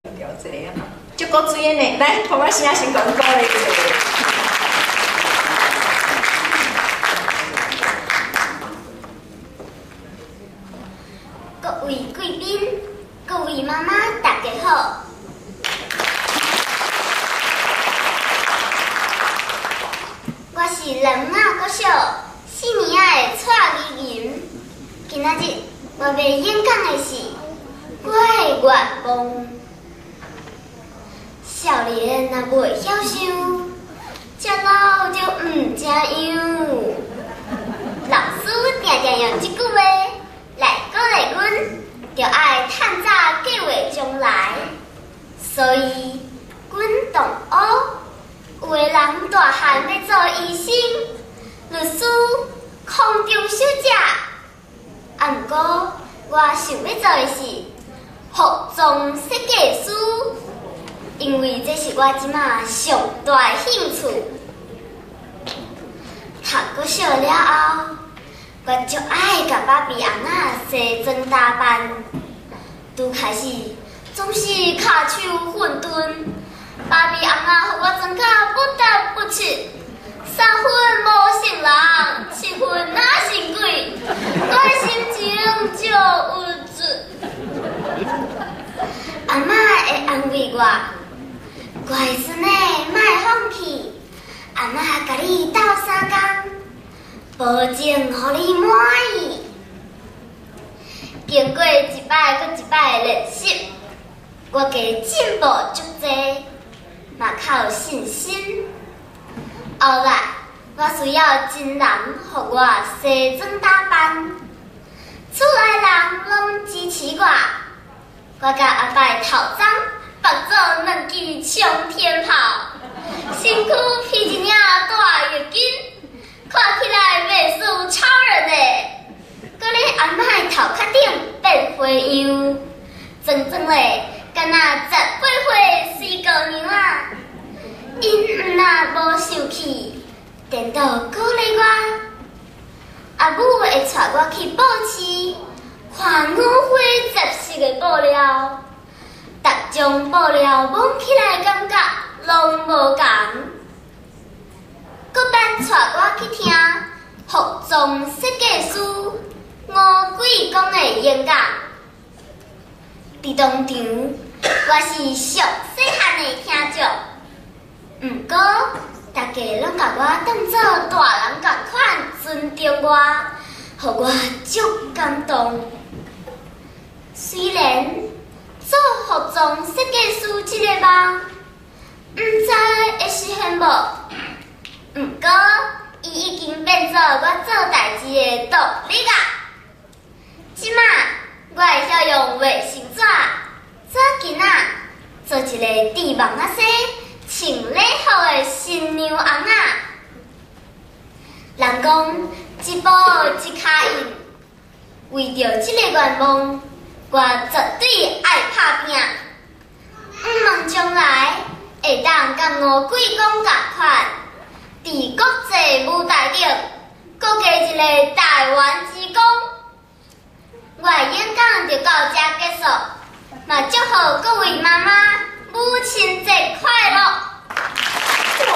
調這個啊，足古錐的呢，來，婆婆聲先講鼓勵一下。各位貴賓，各位媽媽，大家好。我是南雅國小四年仔的蔡宜吟。今仔日我要演講的是我的願望。少年若袂曉想，食老就毋知樣。老師定定用這句話來鼓勵阮，著愛趁早計畫將來。所以，阮同學有的人大漢欲做醫生、律師、空中小姐，啊，毋過我想欲做的是服裝設計師，因為這是我這馬上大的興趣。讀國小了後，我足愛共芭比尪仔西裝打扮，拄開始總是跤手混沌，芭比尪仔予我裝甲不得不切，三分無成人，七分若成鬼，我的心情足鬱卒。阿嬤會安慰我，乖孫仔，莫放棄，阿嬤共你鬥相共，保證予你滿意。經過一擺閣一擺的練習，我加進步足濟，嘛較有信心。後來，我需要真人予我西裝打扮，厝內人攏支持我。我佮阿爸頭鬃縛做兩支沖天炮，身軀披一領大浴巾，看起來袂輸超人的。閣咧阿嬤的頭殼頂變花樣，裝裝咧，敢若18歲的水姑娘仔。𪜶毋若無受氣，顛倒鼓勵我。阿母會帶我去布市，看五花十色的布料，逐種布料摸起來感覺攏無仝。閣捌帶我去聽服裝設計師吳貴光的演講。佇當場，我是上細漢的聽眾，毋過大家攏共我當做大人仝款尊重我，予我足感動。雖然做服裝設計師這个夢，毋知會實現無，毋過伊已經變做我做代誌的動力啊！這馬我會曉用衛生紙紙巾仔做一个佇網仔西穿禮服的新娘尪仔。人講一步一跤印，為著這个願望，我絕對愛拍拚。毋望將來會當佮吳貴光仝款，佇國際舞台頂，閣加一个台灣之光。我的演講就到這結束，嘛祝福各位媽媽母親節快樂！哇！